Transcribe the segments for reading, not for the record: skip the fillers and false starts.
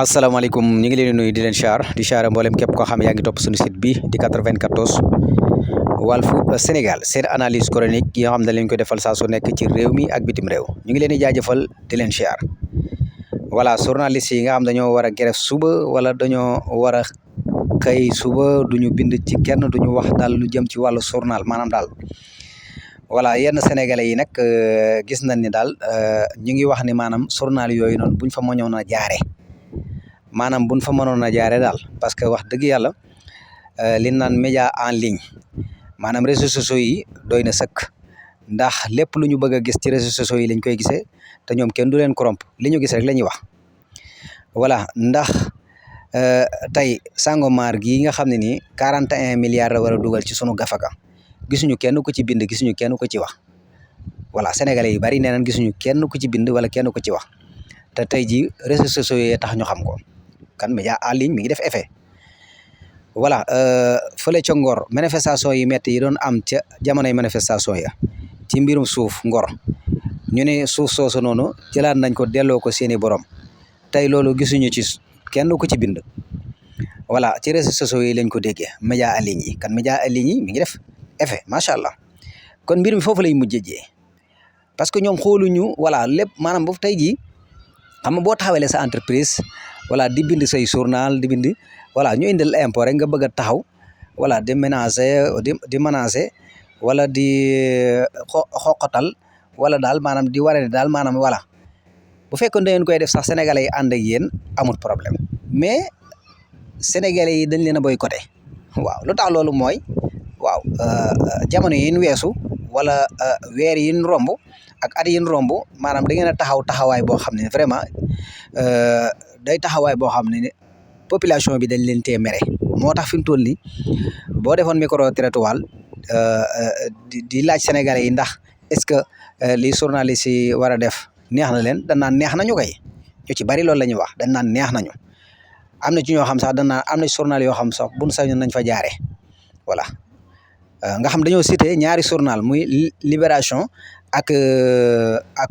asalaamaaleykum ñu ngi leen di nuyu di leen di char mboolem képp koo xam yaa ngi topp suñu site bi di 94 Walfu Sénégal seen analyse chronique yi nga xam ne lañ ko defal saa su nekk ci réew mi ak bitim réew ñu ngi leen di jaajëfal di leen char voilà journaliste yi nga xam dañoo war a grève suba wala dañoo war a xëy suba duñu bind ci kenn duñu wax daal lu jëm ci wàllu journal maanaam daal voilà yenn sénégalais yi nag gis nañ ni daal ñu ngi wax ni maanaam journal yooyu noonu buñ fa mënoon a jaare maanaam buñ fa mënoon a jaare daal parce que wax dëgg yàlla li naan média en ligne maanaam réseaux sociaux yi doy na sëkk ndax lépp lu ñu bëgg a gis ci réseaux sociaux yi lañ koy gisee te ñoom kenn du leen corrompre li ñu gis rek la ñuy wax voilà ndax tey Sangomar gii nga xam ne nii 41 milliards la war a dugal ci sunu gafaka gisuñu kenn ku ci bind gisuñu kenn ku ci wax voilà sénégalais yi bari nee nañ gisuñu kenn ku ci bind wala kenn ku ci wax te tey ji réseaux sociaux yi tax ñu xam ko kan média en ligne mi ngi def effet voilà fële ca Ngor manifestation yi métti yi doon am ca jamonoy manifestation ya ci mbirum suuf Ngor ñu ne suuf soosu noonu jëlaat nañ ko delloo ko seeni borom tey loolu gisuñu ci kenn ku ci bind voilà ci réseaux sociaux yi lañ ko déggee média en ligne yi kan média en ligne yi mi ngi def effet macha allah kon mbir mi foofu lay mujjee parce que ñoom xooluñu voilà lépp maanaam boobu tey jii xam nga boo taxawalee sa entreprise voilà di bind say journal di bind voilà ñu indil impôt rek nga bëgg a taxaw voilà di menacer di menacer wala di xoqatal wala daal maanaam di waree daal maanaam voilà bu fekkoon da ngeen koy def sax sénégalais yi ànd ak yéen amul problème mais sénégalais yi dañ leen a boycotté waaw lu tax loolu mooy waaw jamono yi ñu weesu wala weer yi ñu romb ak at yi ñu romb maanaam da ngeen a taxawaay boo xam ne vraiment day taxawaay boo xam ne population bi dañ leen tee mere moo tax fi mu toll nii boo defoon micro trottoir di laaj sénégalais yi ndax est-ce que li journaliste yi war a def neex na leen dañ naan neex nañu kay ñu ci bari loolu la ñuy wax dañ naan neex nañu am na ci ñoo xam sax dañ naan am na journal yoo xam sax buñ sañoon nañ fa jaare voilà nga xam dañoo cité ñaari journal muy Libération ak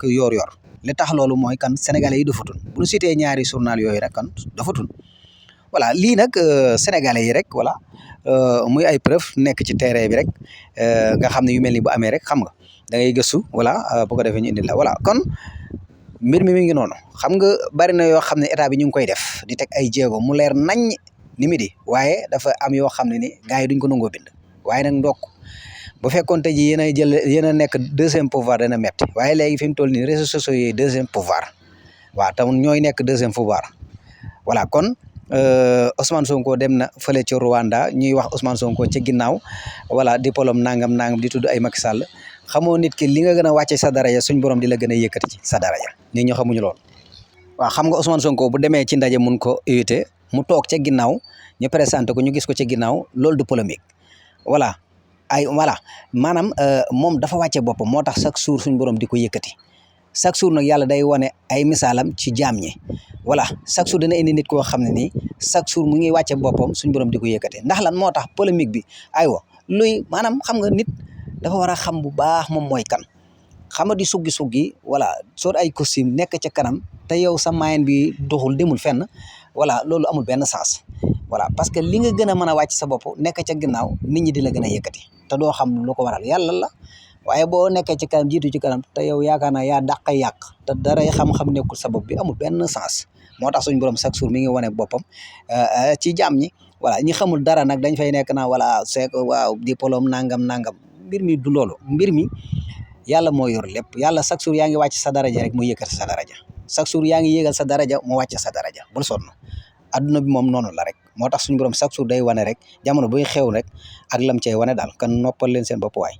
Yoor-Yoor li tax loolu mooy kan sénégalais yi dafatun bu ñu cité ñaari journal yooyu rek kan dafatun voilà lii nag sénégalais yi rek voilà muy ay preuve nekk ci terrain bi rek nga xam ne yu mel ni bu amee rek xam nga da ngay gëstu voilà bu ko defee ñu indi la voilà kon mbir mi ngi noonu xam nga bari na yoo xam ne état bi ñu ngi koy def di teg ay jéego mu leer nañ ni mi di waaye dafa am yoo xam ne ni gars yi duñ ko nangoo bind waaye nag ndokk bu fekkoon tey jii yéen a nekk deuxième pouvoir dana metti waaye léegi fi mu toll nii réseaux sociaux yi deuxième pouvoir waaw tam ñooy nekk deuxième pouvoir voilà kon Ousmane Sonko dem na fële ca Rwanda ñuy wax Ousmane Sonko ca ginnaaw voilà diplôme nangam di tudd ay Macky Sall xamoo nit ki li nga gën a wàcce sa daraja suñ borom di la gën a yëkkati ci sa daraja nit ñi xamuñu lool waaw xam nga Ousmane Sonko bu demee ci ndaje mun ko invité mu toog ca ginnaaw ñu présenté ko ñu gis ko ca ginnaaw loolu du polémique voilà maanaam moom dafa wàcce boppam moo tax chaque jour suñ borom di ko yëkkati chaque jour nag yàlla day wane ay misaalam ci jaam ñi voilà chaque jour dana indi nit koo xam ne nii chaque jour mu ngi wàcce boppam suñ borom di ko yëkkati ndax lan moo tax polémique bi aywa luy maanaam xam nga nit dafa war a xam bu baax moom mooy kan xam nga di suggi voilà soo ay costume nekk ca kanam te yow sa moyen bi doxul demul fenn voilà loolu amul benn sens voilà parce que li nga gën a mën a wàcc sa bopp nekk ca ginnaaw nit ñi di la gën a yëkkati te doo xam lu ko waral yàlla la waaye boo nekkee ci kanam jiitu ci kanam te yow yaakaar naa yaa dàq yàq te dara xam-xam nekkul sa bopp bi amul benn sens moo tax suñu borom chaque jour mi ngi wane boppam ci jaam ñi voilà ñi xamul dara nag dañ fay nekk naa voilà c'est que waaw diplôme nangam mbir mi du loolu mbir mi yàlla moo yor lépp yàlla chaque jour yaa ngi wàcc sa daraja rek mu yëkkati sa daraja chaque jour yaa ngi yéegal sa daraja mu wàcc sa daraja bul sonn adduna bi moom noonu la rek moo tax suñu borom chaque jour day wane rek jamono buy xew rek ak lam cey wane daal kan noppal leen seen bopp waay